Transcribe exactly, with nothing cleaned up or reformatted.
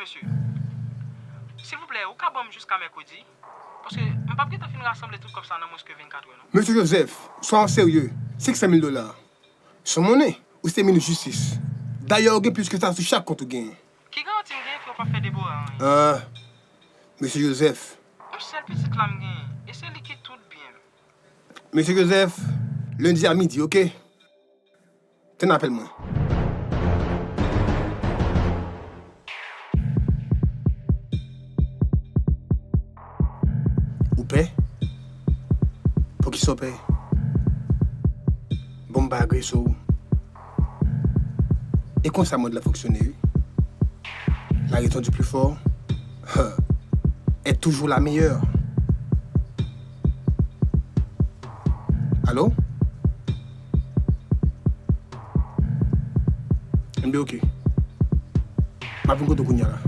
Mesye, silvouplè, ou ka ban m jiska mèkredi? Paske m p ap gentan fin rasanble tout kòb sa nan mwens ke vennkat è, non. Mesye Joseph, swa w serye, senk san mil dola. Se yon monnen, ou se minis jistis. Dayè, ou gen plis ke sa sou chak kont ou genyen. Ki garanti m genyen ke w p ap fè Deborah anyen? Ah, Mesye Joseph. Yon sèl pitit la m genyen, e se li ki tout byen m. Mesye Joseph, lendi a midi, oke? Tann apèl mwen. Ou pè? Poukisa w pè? Bon, m pa agrese w. E konsa mond la fonksyone, wi. La raison du plus fort est toujours la meilleure. Alo? Enben, oke. M ap vin kote w kounye a la.